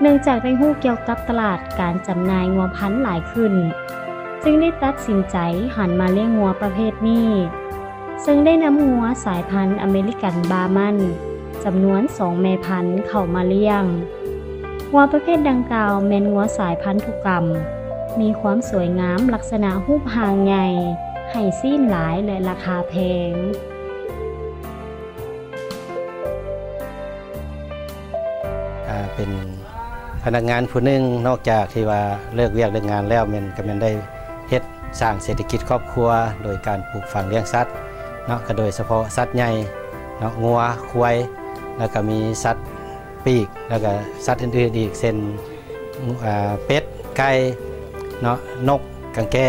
ເນື່ອງຈາກໄດ້ຮູ້ກ່ຽວກັບຕະຫຼາດການຈຳໜ່າຍງົວພັນຫຼາຍຂຶ້ນ, ຈຶ່ງໄດ້ຕັດສິນໃຈຫັນມາລ້ຽງງົວປະເພດນີ້, ເຊິ່ງໄດ້ນຳງົວສາຍພັນອາເມລິກັນບາມັນ ຈຳນວນສອງແມ່ພັນເຂົ້າມາລ້ຽງ. ງົວປະເພດດັ່ງກ່າວແມ່ນງົວສາຍພັນທຸກຳ, ມີຄວາມສວຍງາມລັກສະນະຮູບຮ່າງໃຫຍ່, ໃຫ້ຊີ້ນຫຼາຍ ແລະ ລາຄາແພງ. ອ່າ ເປັນພະນັກງານຜູ້ໜຶ່ງ ນອກຈາກທີ່ວ່າເລີກວຽກເລີກງານແລ້ວ ແມ່ນ ກໍແມ່ນໄດ້ເຮັດສ້າງເສດຖະກິດຄອບຄົວ ໂດຍການປູກຝັງລ້ຽງສັດເນາະ, ກໍໂດຍສະເພາະສັດໃຫຍ່ເນາະ, ງົວ, ຄວາຍ ແລ້ວກໍມີສັດປີກ ແລ້ວກໍສັດອື່ນໆອີກ ເຊັ່ນ ອ່າ ເປັດ, ໄກ່ເນາະ, ນົກກາງແກ້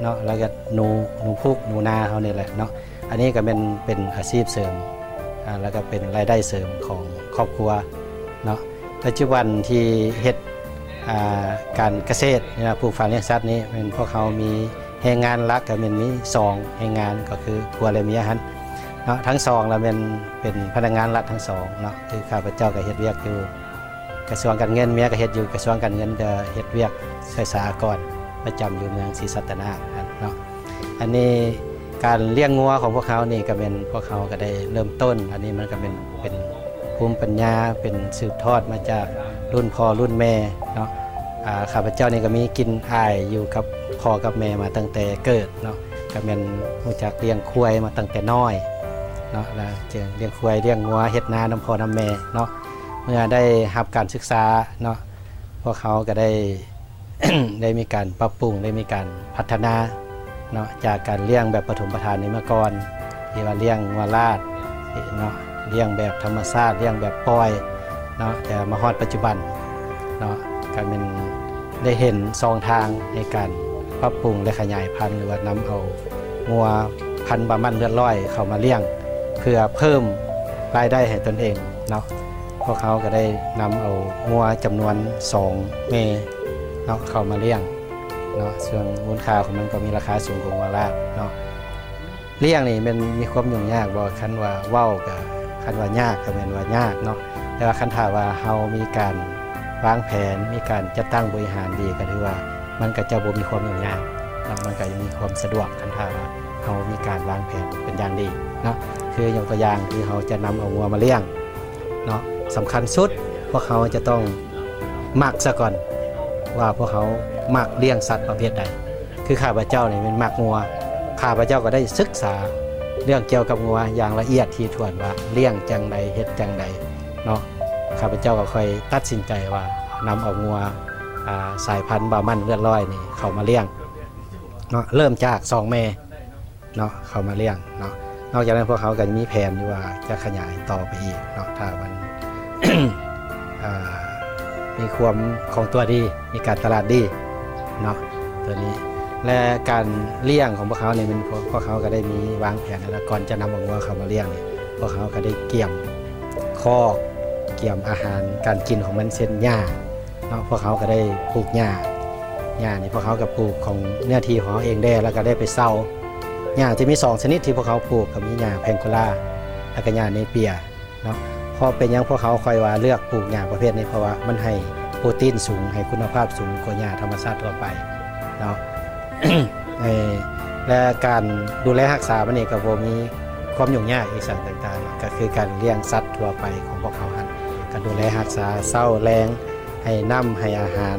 ເນາະ, ແລ້ວກໍໜູ, ໜູພຸກ, ໜູນາເຮົານີ້ແຫຼະເນາະ. ອັນນີ້ກໍແມ່ນເປັນອາຊີບເສີມ ອ່າ ແລ້ວກໍເປັນລາຍໄດ້ເສີມຂອງຄອບຄົວເນາະ. ປັດຈຸບັນທີ່ເຮັດ ອ່າ ການກະເສດນີ້ນະ, ປູກຝັງລ້ຽງສັດນີ້ ແມ່ນພວກເຮົາມີແຮງງານຫຼັກກໍແມ່ນມີສອງແຮງງານ ກໍຄືຜົວແລະເມຍຫັ້ນເນາະ, ທັງສອງລະແມ່ນເປັນພະນັກງານລັດທັງສອງເນາະ. ຄືຂ້າພະເຈົ້າກໍເຮັດວຽກຢູ່ ກະຊວງການເງິນ, ເມຍກໍເຮັດຢູ່ກະຊວງການເງິນ ແຕ່ເຮັດວຽກສວຍສາອາກອນ ປະຈຳຢູ່ເມືອງສີສັດຕະນາກຫັ້ນເນາະ. ອັນນີ້ການລ້ຽງງົວຂອງພວກເຮົານີ້ກໍແມ່ນ ພວກເຮົາກໍໄດ້ເລີ່ມຕົ້ນ, ອັນນີ້ມັນກໍແມ່ນເປັນພູມປັນຍາ ເປັນສືບທອດມາຈາກລຸ້ນພໍ່ລຸ້ນແມ່ເນາະ. ອາ ຂ້າພະເຈົ້ານີ້ກໍມີກິ່ນອາຍຢູ່ກັບພໍ່ກັບແມ່ມາຕັ້ງແຕ່ເກີດເນາະ, ກໍແມ່ນຮູ້ຈັກລ້ຽງຄວາຍມາຕັ້ງແຕ່ນ້ອຍເນາະ, ແລ້ວຈຶ່ງລ້ຽງຄວາຍລ້ຽງງົວ ເຮັດນານຳພໍ່ນຳແມ່ເນາະ. ເມື່ອໄດ້ຮັບການສຶກສາເນາະ, ພວກເຮົາກໍໄດ້ ໄດ້ມີການປັບປຸງ ໄດ້ມີການພັດທະນາເນາະ, ຈາກການລ້ຽງແບບປະຖົມປະຖານໃນເມື່ອກ່ອນ ທີ່ວ່າລ້ຽງງົວລາດເນາະ, ລ້ຽງແບບທຳມະຊາດ ລ້ຽງແບບປ່ອຍເນາະ, ແຕ່ມາຮອດປັດຈຸບັນເນາະ ກໍແມ່ນໄດ້ເຫັນຊ່ອງທາງໃນການປັບປຸງ ແລະ ຂະຫຍາຍພັນ ຫຼືວ່ານຳເອົາ ງົວພັນບາມັນເລືອດຮ້ອຍເຂົ້າມາລ້ຽງ ເພື່ອເພີ່ມລາຍໄດ້ໃຫ້ຕົນເອງເນາະ. ພວກເຮົາກໍໄດ້ນຳເອົາງົວຈຳນວນສອງແມ່ເນາະ ເຂົ້າມາລ້ຽງເນາະ, ເຊິ່ງມູນຄ່າຂອງມັນກໍມີລາຄາສູງກວ່າງົວລາດເນາະ. ລ້ຽງນີ້ແມ່ນມີຄວາມຫຍຸ້ງຍາກບໍ່? ຄັນວ່າເວົ້າກໍ ຄັນວ່າຍາກກໍແມ່ນວ່າຍາກເນາະ, ແຕ່ວ່າຄັນຖ້າວ່າເຮົາມີການວາງແຜນ ມີການຈັດຕັ້ງບໍລິຫານດີ ກໍຖືວ່າ ມັນກໍຈະບໍ່ມີຄວາມຫຍຸ້ງຍາກເນາະ, ມັນກໍຈະມີຄວາມສະດວກ ຄັນຖ້າວ່າເຮົາມີການວາງແຜນເປັນຢ່າງດີເນາະ. ຄືຍົກຕົວຢ່າງ ຄືເຮົາຈະນຳເອົາງົວມາລ້ຽງເນາະ, ສຳຄັນສຸດ ພວກເຮົາຈະຕ້ອງມັກຊະກ່ອນ ວ່າພວກເຮົາມັກລ້ຽງສັດປະເພດໃດ. ຄືຂ້າພະເຈົ້ານີ້ແມ່ນມັກງົວ, ຂ້າພະເຈົ້າກໍໄດ້ສຶກສາເລື່ອງກ່ຽວກັບງົວຢ່າງລະອຽດຖີ່ຖ້ວນວ່າລ້ຽງຈັ່ງໃດ ເຮັດຈັ່ງໃດເນາະ. ຂ້າພະເຈົ້າກໍຄ່ອຍຕັດສິນໃຈວ່ານຳເອົາງົວ ອ່າ ສາຍພັນບາມັນເລືອດຮ້ອຍນີ້ເຂົ້າມາລ້ຽງເນາະ, ເລີ່ມຈາກສອງແມ່ເນາະ ເຂົ້າມາລ້ຽງເນາະ. ນອກຈາກນັ້ນພວກເຮົາກໍຈະມີແຜນຢູ່ວ່າຈະຂະຫຍາຍຕໍ່ໄປອີກເນາະ ຖ້າມັນ ອ່າ ມີຄວາມຂອງຕົວດີ ມີການຕະຫຼາດດີເນາະ ຕົວນີ້. ແລະ ການລ້ຽງຂອງພວກເຮົານີ້ ແມ່ນພວກ ພວກເຮົາກໍໄດ້ມີວາງແຜນແລ້ວ ກ່ອນຈະນຳເອົາງົວເຂົ້າມາລ້ຽງນີ້ ພວກເຮົາກໍໄດ້ກຽມຄອກ ກຽມອາຫານການກິນຂອງມັນ ເຊັ່ນ ຫຍ້າເນາະ, ພວກເຮົາກໍໄດ້ປູກຫຍ້າ. ຫຍ້ານີ້ພວກເຮົາກໍປູກຂອງເນື້ອທີ່ຂອງເຮົາເອງແດ່ ແລ້ວກໍໄດ້ໄປເຊົ່າ. ຫຍ້າຈະມີສອງຊະນິດທີ່ພວກເຮົາປູກ ກໍມີຫຍ້າແພງໂກລາ ແລ້ວກໍຫຍ້າເນເປຍເນາະ. ເພາະເປັນຫຍັງພວກເຮົາຄ່ອຍວ່າເລືອກປູກຫຍ້າປະເພດນີ້? ເພາະວ່າມັນໃຫ້ໂປຣຕີນສູງ ໃຫ້ຄຸນນະພາບສູງກວ່າຫຍ້າທຳມະຊາດທົ່ວໄປເນາະ. ເອີ ແລະ ການດູແລຮັກສາມັນນີ້ກໍບໍ່ມີຄວາມຫຍຸ້ງຍາກອີ່ຫຍັງຕ່າງໆ ກໍຄືການລ້ຽງສັດທົ່ວໄປຂອງພວກເຮົາຫັ້ນ ການດູແລຮັກສາເຊົ້າແລງ ໃຫ້ນ້ຳໃຫ້ອາຫານ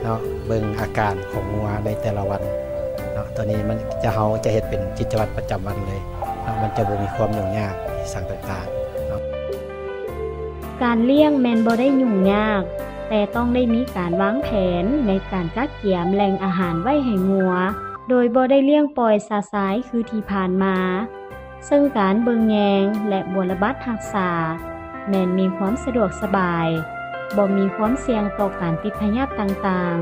ເນາະ, ເບິ່ງອາການຂອງງົວໃນແຕ່ລະວັນເນາະ. ຕົວນີ້ມັນຈະ ເຮົາຈະເຮັດເປັນກິດຈະວັດປະຈຳວັນເລີຍເນາະ, ມັນຈະບໍ່ມີຄວາມຫຍຸ້ງຍາກອີ່ຫຍັງຕ່າງໆເນາະ. ການລ້ຽງແມ່ນບໍ່ໄດ້ຫຍຸ້ງຍາກ, ແຕ່ຕ້ອງໄດ້ມີການວາງແຜນໃນການກະກຽມແຫຼ່ງອາຫານໄວ້ໃຫ້ງົວ, ໂດຍບໍ່ໄດ້ລ້ຽງປ່ອຍຊະຊາຍຄືທີ່ຜ່ານມາ. ເຊິ່ງການເບິ່ງແຍງ ແລະ ບົວລະບັດຮັກສາ ແມ່ນມີຄວາມສະດວກສະບາຍ, ບໍ່ມີຄວາມສ່ຽງຕໍ່ການຕິດພະຍາດຕ່າງ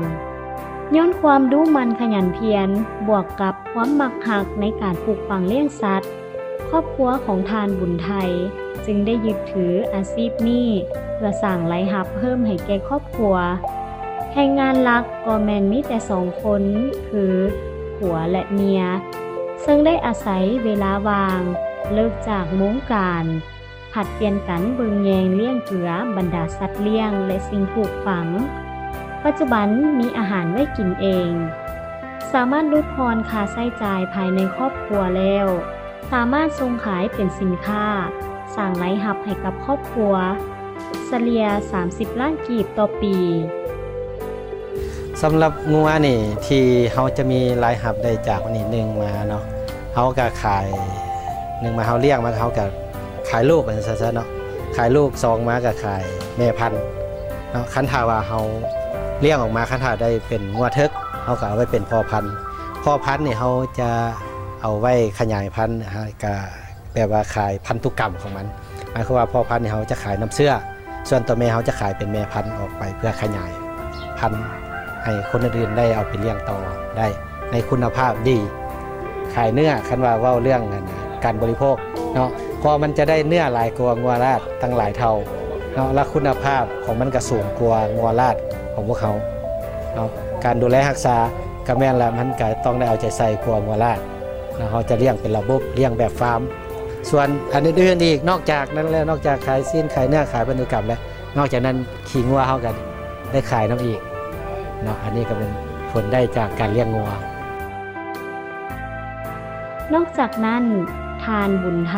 ໆ. ຍ້ອນຄວາມດຸໝັ່ນຂະຫຍັນພຽນ ບວກກັບຄວາມມັກຮັກໃນການປູກຝັງລ້ຽງສັດ, ຄອບຄົວຂອງທ່ານບຸນໄທ ຈຶ່ງໄດ້ຍຶດຖືອາຊີບນີ້ ເພື່ອສ້າງລາຍຮັບເພີ່ມໃຫ້ແກ່ຄອບຄົວ. ແຮງງານຫຼັກກໍແມ່ນມີແຕ່ສອງຄົນ ຄືຜົວ ແລະ ເມຍ, ເຊິ່ງໄດ້ອາໄສເວລາວ່າງເລີກຈາກໂມງການ ຜັດປ່ຽນກັນເບິ່ງແຍງລ້ຽງເກືອບັນດາສັດລ້ຽງ ແລະ ສິ່ງປູກຝັງ. ປັດຈຸບັນມີອາຫານໄວ້ກິນເອງ, ສາມາດຫຼຸດຜ່ອນຄ່າໃຊ້ຈ່າຍພາຍໃນຄອບຄົວແລ້ວ, ສາມາດສົ່ງຂາຍເປັນສິນຄ້າ, ສ້າງລາຍຮັບໃຫ້ກັບຄອບຄົວ, ສະເລ່ຍສາມສິບລ້ານກີບຕໍ່ປີ. ສຳລັບງົວນີ້ ທີ່ເຮົາຈະມີລາຍຮັບໄດ້ຈາກອັນນີ້ ໜຶ່ງມາເນາະ ເຮົາກະຂາຍ ໜຶ່ງມາເຮົາລ້ຽງມາ ເຮົາກະຂາຍລູກ ວ່າຊັ້ນຊະເນາະ ຂາຍລູກ, ສອງມາກະຂາຍແມ່ພັນເນາະ. ຄັນຖ້າວ່າເຮົາລ້ຽງອອກມາ ຄັນຖ້າໄດ້ເປັນງົວເຖິກ ເຮົາກະເອົາໄວ້ເປັນພໍ່ພັນ. ພໍ່ພັນນີ້ເຮົາຈະເອົາໄວ້ຂະຫຍາຍພັນ ກະ ແບບວ່າຂາຍພັນທຸກຳຂອງມັນ, ໝາຍຄວາມວ່າພໍ່ພັນນີ້ເຮົາຈະຂາຍນ້ຳເຊື້ອ, ສ່ວນຕົວແມ່ເຮົາຈະຂາຍເປັນແມ່ພັນອອກໄປເພື່ອຂະຫຍາຍພັນໃຫ້ຄົນອື່ນໆໄດ້ເອົາໄປລ້ຽງຕໍ່ໄດ້ໃນຄຸນນະພາບດີ. ຂາຍເນື້ອ, ຄັນວ່າເວົ້າເລື່ອງ ອັນ ການບໍລິໂພກເນາະ, ເພາະມັນຈະໄດ້ເນື້ອຫຼາຍກວ່າງົວລາດຕັ້ງຫຼາຍເທົ່າເນາະ, ແລະ ຄຸນນະພາບຂອງມັນກະສູງກວ່າງົວລາດຂອງພວກເຮົາເນາະ. ການດູແລຮັກສາກະແມ່ນລະ, ມັນກະຕ້ອງໄດ້ເອົາໃຈໃສ່ກວ່າງົວລາດ. ແລ້ວເຮົາຈະລ້ຽງເປັນລະບົບ, ລ້ຽງແບບຟາມ. ສ່ວນອັນອື່ນໆອີກ ນອກຈາກນັ້ນແລ້ວ, ນອກຈາກຂາຍຊີ້ນ, ຂາຍເນື້ອ, ຂາຍພັນທຸກຳແລ້ວ, ນອກຈາກນັ້ນ ຂີ້ງົວເຮົາກໍໄດ້ຂາຍນຳອີກເນາະ. ອັນນີ້ກໍເປັນຜົນໄດ້ຈາກການລ້ຽງງົວ. ນອກຈາກນັ້ນ, ທ່ານ ບຸນໄທ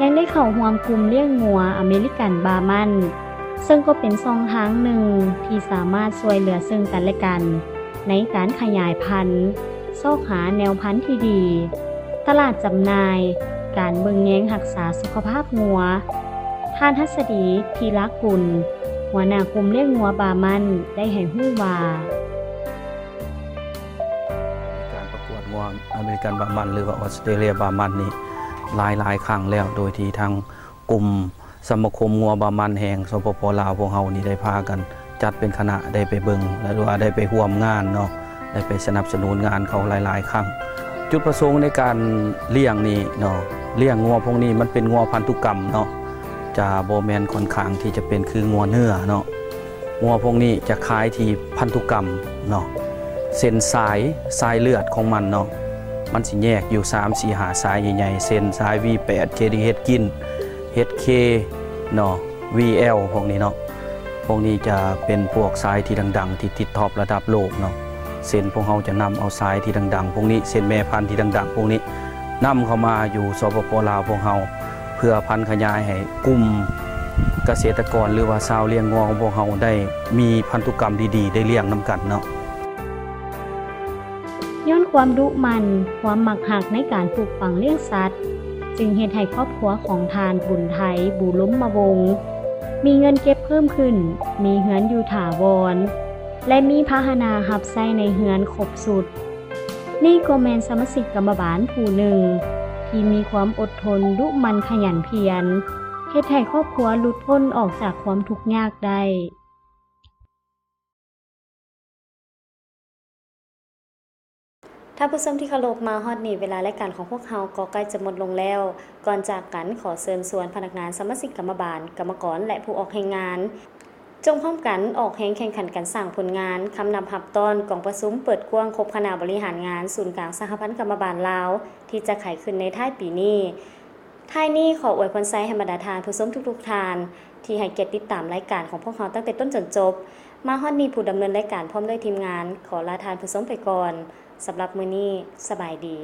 ຍັງໄດ້ເຂົ້າຮ່ວມກຸ່ມລ້ຽງງົວອາເມລິກັນບາມັນ, ເຊິ່ງກໍເປັນຊ່ອງທາງໜຶ່ງທີ່ສາມາດຊ່ວຍເຫຼືອເຊິ່ງກັນແລະກັນ ໃນການຂະຫຍາຍພັນ, ຊອກຫາແນວພັນທີ່ດີ, ຕະຫຼາດຈຳໜ່າຍ, ການເບິ່ງແຍງຮັກສາສຸຂະພາບງົວ. ທ່ານ ຫັດສະດີ ທີລະກຸນ ຫົວໜ້າກຸ່ມລ້ຽງງົວບາມັນ ໄດ້ໃຫ້ຮູ້ວ່າ, ມີການປະກວດງົວອາເມລິກັນບາມັນ ຫຼືວ່າອອສເຕຣເລັຍບາມັນນີ້ຫຼາຍໆຄັ້ງແລ້ວ, ໂດຍທີ່ທາງ ກຸ່ມສະມາຄົມງົວບາມັນແຫ່ງ ສປປ ລາວ ພວກເຮົານີ້ໄດ້ພາກັນຈັດເປັນຄະນະໄດ້ໄປເບິ່ງ ຫຼືວ່າໄດ້ໄປຮ່ວມງານເນາະ, ໄດ້ໄປສະໜັບສະໜູນງານເຂົາຫຼາຍໆຄັ້ງ. ຈຸດປະສົງໃນການລ້ຽງນີ້ເນາະ, ລ້ຽງງົວພວກນີ້ມັນເປັນງົວພັນທຸກຳເນາະ, ຈະບໍ່ແມ່ນຂ້ອນຂ້າງທີ່ຈະເປັນຄືງົວເນື້ອເນາະ. ງົວພວກນີ້ຈະຂາຍທີ່ພັນທຸກຳເນາະ, ເສັ້ນສາຍ, ສາຍເລືອດຂອງມັນເນາະ, ມັນຊິແຍກຢູ່ສາມ ສີ່ ຫ້າ ສາຍໃຫຍ່ໆ ເຊັ່ນ ສາຍ ວີແປດ ເຈດີ ເຮັດກິນ ເຮັດເຄ ເນາະ, ວີແອລ ພວກນີ້ເນາະ. ພວກນີ້ຈະເປັນພວກສາຍທີ່ດັງໆ ທີ່ຕິດທັອບລະດັບໂລກເນາະ. ເຊັ່ນ ພວກເຮົາຈະນຳເອົາສາຍທີ່ດັງໆພວກນີ້, ເຊັ່ນ ແມ່ພັນທີ່ດັງໆພວກນີ້ ນຳເຂົ້າມາຢູ່ ສປປ ລາວ ພວກເຮົາ ເພື່ອຜັນຂະຫຍາຍໃຫ້ກຸ່ມກະເສດຕະກອນ ຫຼືວ່າຊາວລ້ຽງງົວຂອງພວກເຮົາໄດ້ມີພັນທຸກຳດີໆ ໄດ້ລ້ຽງນຳກັນເນາະ. ຍ້ອນຄວາມດຸໝັ່ນ, ຄວາມມັກຮັກໃນການປູກຝັງລ້ຽງສັດ, ຈຶ່ງເຮັດໃຫ້ຄອບຄົວຂອງທ່ານ ບຸນໄທ ບູລົມມະວົງ ມີເງິນເກັບເພີ່ມຂຶ້ນ, ມີເຮືອນຢູ່ຖາວອນ ແລະ ມີພາຫະນະຮັບໃຊ້ໃນເຮືອນຄົບຊຸດ. ນີ້ກໍແມ່ນສະມາຊິກກຳມະບານຜູ້ໜຶ່ງທີ່ມີຄວາມອົດທົນ, ດຸໝັ່ນ, ຂະຫຍັນຂຽນ, ເຮັດໃຫ້ຄອບຄົວຫຼຸດພົ້ນອອກຈາກຄວາມທຸກຍາກໄດ້. ທ່ານຜູ້ຊົມທີ່ເຄົາລົບ, ມາຮອດນີ້ເວລາລາຍການຂອງພວກເຮົາກໍໃກ້ຈະໝົດລົງແລ້ວ. ກ່ອນຈາກກັນ, ຂໍເຊີນຊວນພະນັກງານ, ສະມາຊິກກຳມະບານ, ກຳມະກອນ ແລະ ຜູ້ອອກແຮງງານ ຈົ່ງພ້ອມກັນອອກແຮງແຂ່ງຂັນກັນສ້າງຜົນງານ, ຄຳນັບຮັບຕ້ອນກອງປະຊຸມເປີດກວ້າງຄົບຄະນະບໍລິຫານງານສູນກາງສະຫະພັນກຳມະບານລາວ ທີ່ຈະໄຂຂຶ້ນໃນທ້າຍປີນີ້. ທ້າຍນີ້ ຂໍອວຍພອນໄຊໃຫ້ບັນດາທ່ານຜູ້ຊົມທຸກໆທ່ານ ທີ່ໃຫ້ກຽດຕິດຕາມລາຍການຂອງພວກເຮົາຕັ້ງແຕ່ຕົ້ນຈົນຈົບ. ມາຮອດນີ້ ຜູ້ດຳເນີນລາຍການພ້ອມດ້ວຍທີມງານ ຂໍລາທ່ານຜູ້ຊົມໄປກ່ອນ. ສຳລັບມື້ນີ້ ສະບາຍດີ.